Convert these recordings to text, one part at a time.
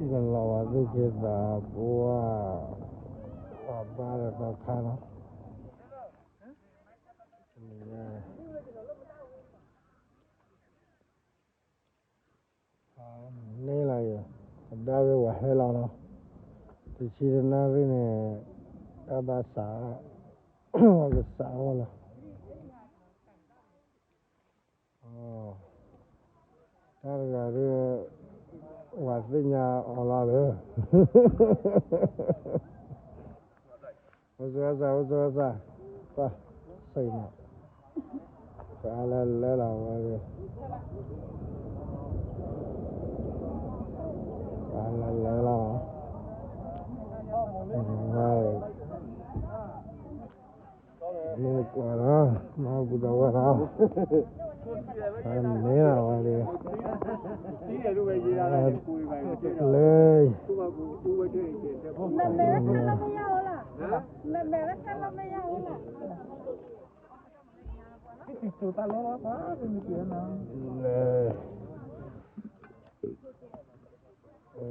ကလီၤဝဲသူၣ်က့သးပှၢ်, ပှၤဘါဒီးသီခါလီၤ. န့ၣ်လီၤယဲ, အဒါဝဲဝဲဟဲလီၤလီၤ, တဆံတနၣ်ရံၣ်န့ၣ်, တၢ်ဘၣ်စး, ဝဲကစးဝဲလီၤ. တၢ်တဂၤဒ်, ဝဲသ့ၣ်ညါအီၤလီၤလၢ အိၣ်စၢၤစၢၤ အိၣ်စၢၤစၢၤ, ပှၤ, စံးမး, ပှၤလၢလဲၤလီၤဝဲ, ပှၤလၢလဲၤလီၤ, မ့ၢ်ကွၢ်လီၤ, မၤပူၤဒီးဝဲလီၤ, မ့ၢ်လီၤဝဲဒၣ်, လ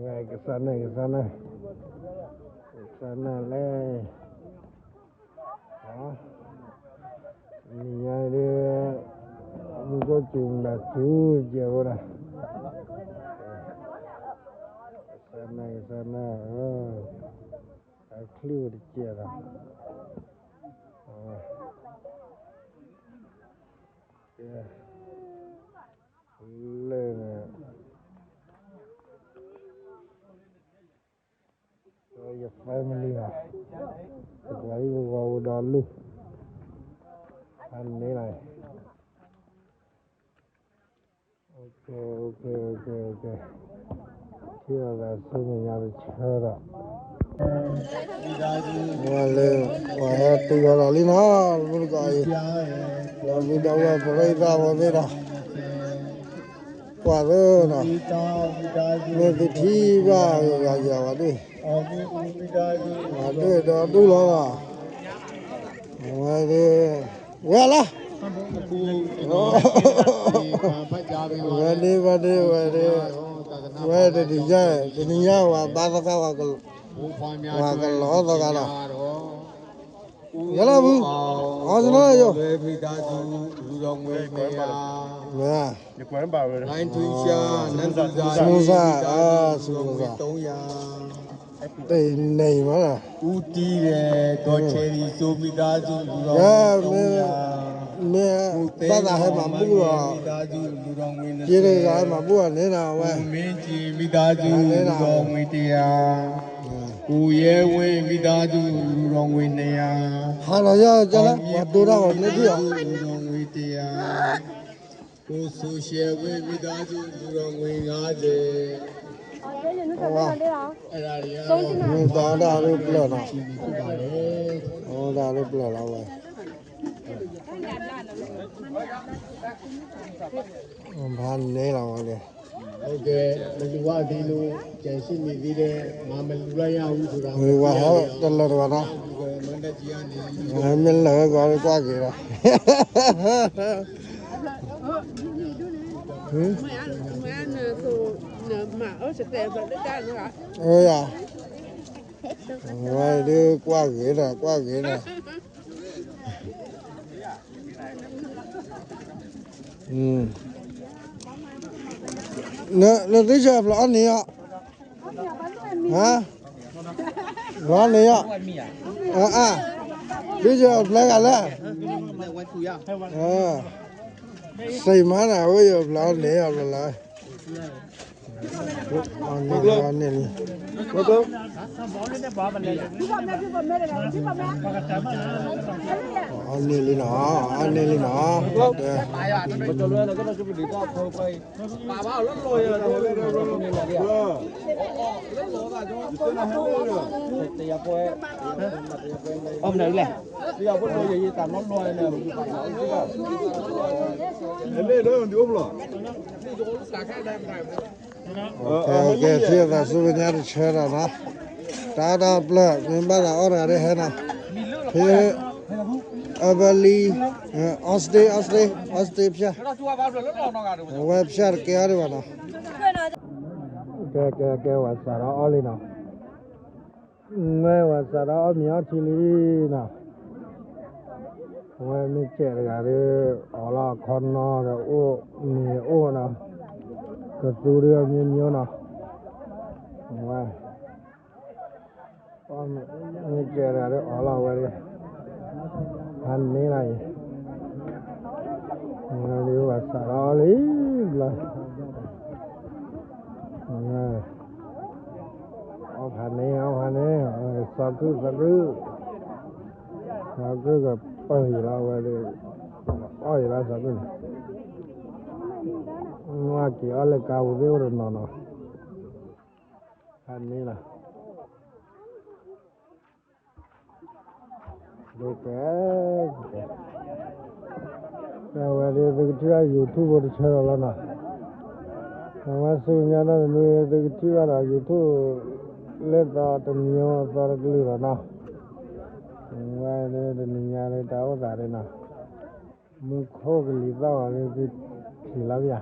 ၢ ကစၢ်န့ၣ် ကစၢ်န့ၣ်, ကစၢ်န့ၣ်လဲၣ်, နံၤညါဒ်, မူကီၢ်စူၤနၤစူၤကဲဝဲဒၣ်, ကစၢ်န့ၣ် ကစၢ်န့ၣ်, အချံၣ်ဝဲတကဲးဒီး, ကဲ, လဲၣ်န့ၣ်, ယ family လီၤ, ပှၤအံၤပဂီၤဝဲဒီးလူၢ်, အန့ၣ်လီၤ, ထံၣ်လိာ်သးဆူမဲာ်ညါတဆၢဒီး, ဝဲလၢ, ပှၤဟဲတုၤလီၤလံနီၤ, မုၢ်တကီးအံၤ, လီၤမံဒီးဝဲပရ့သၣ်ဝဲသ့ၣ်ဒီး, ကွၢ်သိးနီၤ, မ့ၢ်သုထံၣ်ဘၣ်ဂၤယၤဝဲဒၣ်, ဝဲဒၣ်ဒီဒူၣ်လီၤ, ဝဲဒၣ်, ဝဲလီၤ, ဝဲဒၣ် ဝဲဒၣ်, ဝဲတနံၤညါ, တနံၤညါဝဲဘါသီခါ, ဝဲကလီၤသီခါလီၤ, ယလီၤပူၤ, အီစနီယိၤ, မ့ၢ်, စမူစၢ်, စမူစၢ်, တန့ၢ်မးလီၤ, မ့ၢ်ဘၣ်သးဟဲမၤဘူၣ်လီၤ, က့ၤတဂၤဟဲမၤဘူၣ်အီၤန့ၣ်နီၤ, ဝဲ, န့ၣ်နီၤ, ကိုရဲဝင်း မိသားစု လူတော်ငွေ နှစ်ရာ, ဟါလီၤယၤကလၢ ပှၤဒိတၢ်ဂီၤန့ၣ်ဒံၣ်အီၤ, လူတော်ငွေ တစ်ရာ, ကိုစိုးရှယ်ဝင်း မိသားစု လူတော်ငွေ ငါးဆယ်, အဲဒါတွေက မ့ၢ်တၢ်ဒၣ်လၢပျၢၤနီၤ, တၢ်လၢပျၢၤလီၤဝဲ, ဘၣ်န့ၣ်လီၤဝဲန့ၣ်, ဟုတ်ကဲ့, မလှူရသေးလို့ ကျန်ရှိနေသေးတယ်, မလှူလိုက်ရဘူးဆိုတာ ဝဲတလၢာ်တဂၤနီၤ, မၢ်နတၢ်ကံန့ၣ်, မ့ၢ်လၢာ်ဝဲကီးကွၢ်က့ၤဒီး, အၢယၤ, ဝဲဒၣ်ကွၢ်က့ၤဒီး ကွၢ်က့ၤဒီး နသုဆၢဖျိးအီၣ်န့ၣ်အီၤ, ဖျီန့ၣ်အီၤ, သုဆၢဖျိးဂၤလၢ, စံးမးနၤ ဝဲယဖျီန့ၣ်အီၤဖျီလၢ အီၣ်န့ၢ်လံ, အီၣ်န့ၢ်လံနီၤ, အီၣ်န့ၢ်လံနီၤ, အီၣ်မနုၤလဲၣ်, ကဲ ထံၣ်သးဆူမဲာ်ညါတဆၢဒီးနီၤ, တၢ်တၢ်ပျၢၤ မ့ၢ်ဘၣ်သးအီၣ်တဂၤဒ်ဟဲနီၤ, ဖဲ, Everly, အီစတ့ အီစတ့ အီစတ့ဖၠၣ်, အဝဲဖၠၣ်တကဲအီၤဒံးဘၣ်နီၤ, ကဲ ကဲ ကဲ ဝဲစးထီၣ်အီၣ်လံနီၤ, မ့ၢ်ဝဲစးထီၣ်အီၣ်မ့ၤအီထံလံနီၤ, အဝဲမ့ၢ်စဲးတဂၤဒီး အီၣ်လီၤခီနီဒီးအိၣ် မ့ၤအိၣ်နီၤ, ကသူဒုးအမျိုးမျိုးနီၤ, ဝဲ မ့ၢ်ကဲတဂၤဒီးအီၣ်လီၤဝဲဒၣ်, ဖးန့ၢ်လီၤအံၤ, ဝဲဒၣ်ဝဲစးထီၣ်အီၣ်လံ, ဘျီ, အီၣ်ဖးန့ၢ် အီၣ်ဖးန့ၢ်, စီၤကုၢ် စီၤကုၢ်, စီၤကုၢ်ကပၢၢ်ယံၤလီၤဝဲဒၣ်, အီၣ်ယံၤလီၤစီၤကုၢ်န့ၣ်, နွၢ်က့ၤအီၣ်လၢကါပူၤသ့ၣ်အိၣ်တနီၤနီၤ, ဖးန့ၢ်လီၤ. ဒိကဲ, အဝဲဒၣ်သုကထံၣ်ဘၣ် YouTube ဖိတဆၢလီၤလီၤနီၤ, အဝဲဆူညါနီၢ်တနွံသုကထံၣ်ဘၣ်ဒီး YouTube လၢသီတမံၤသီတကလုာ်လီၤနီၤ, အဝဲဒၣ်တနံၤညါဒၣ်တၢ်အိၣ်သးဒၣ်နီၤ, မူခိၣ်ကလံၤသီၣ်ဂီၤဒၣ်သုထံၣ်လီၤပယၤ,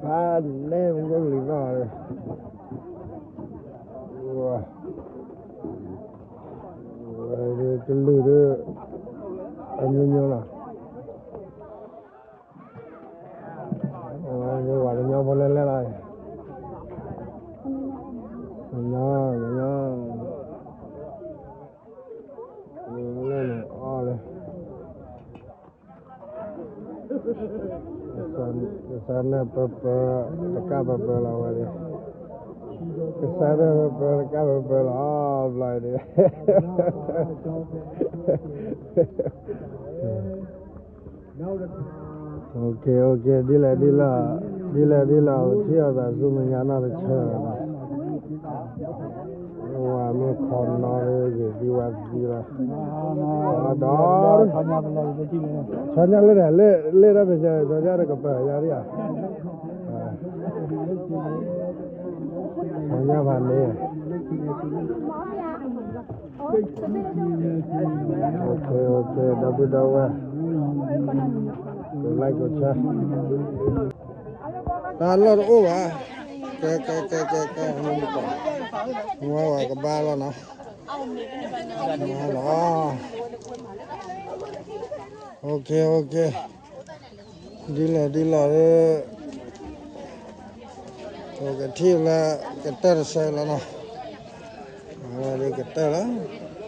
ဖးန့ၢ်မူခိၣ်ကလံၤသီၣ်ဂီၤဒၣ် ကလုာ်ဒၣ် အမျိုးမျိုးလီၤ, ဝဲကညီဖိလဲၣ်လဲၣ်လီၤ, ကညီ ကညီ လဲၣ်န့ၣ်အီၣ်လၢ ကစၢ်န့ၣ်ပၢပၢ တကၣ်ပၢပၢလီၤဝဲဒၣ်, ကစၢ်န့ၣ်ပၢပၢတကၣ်ပၢပၢလီၤ ဘျီဒၣ် OK OK ဒ်လဲၣ်ဒ်လဲၣ်, ဒ်လဲၣ်ဒ်လဲၣ် ပထံၣ်အသးဆူမဲာ်ညါနီၢ်တဆၢလီၤနီၤ, ဝဲမ့ၢ်ခီနီၣ်ဂ့ၤသံဝဲသံလီၤ, ဒီး ဆီညၣ်လၢဒၣ် လၢလၢတၢ်မဲာ်ညါ ဆီညၣ်တဂၤပၢၢ်ယၤဒ်ဧါ, ဆီညၣ်ဖးန့ၣ် OK OK ဒီပုၢ်ဒီဝဲၢ် like က share တၢ်လီၢ်တအိၣ်ဘၣ်, ကဲကဲကဲကဲကဲ မုၢ်မုၢ်ကီး, မ့ၢ်ဝဲကဘၣ်လီၤနီၤ, လီၤ, OK OK, ဒ်လဲၣ်ဒ်လဲၣ်, ပကထံၣ်လၢကတၢၢ်တဆၢလီၤနီၤ, ဝဲဒၣ်ကတၢၢ်လီၤ.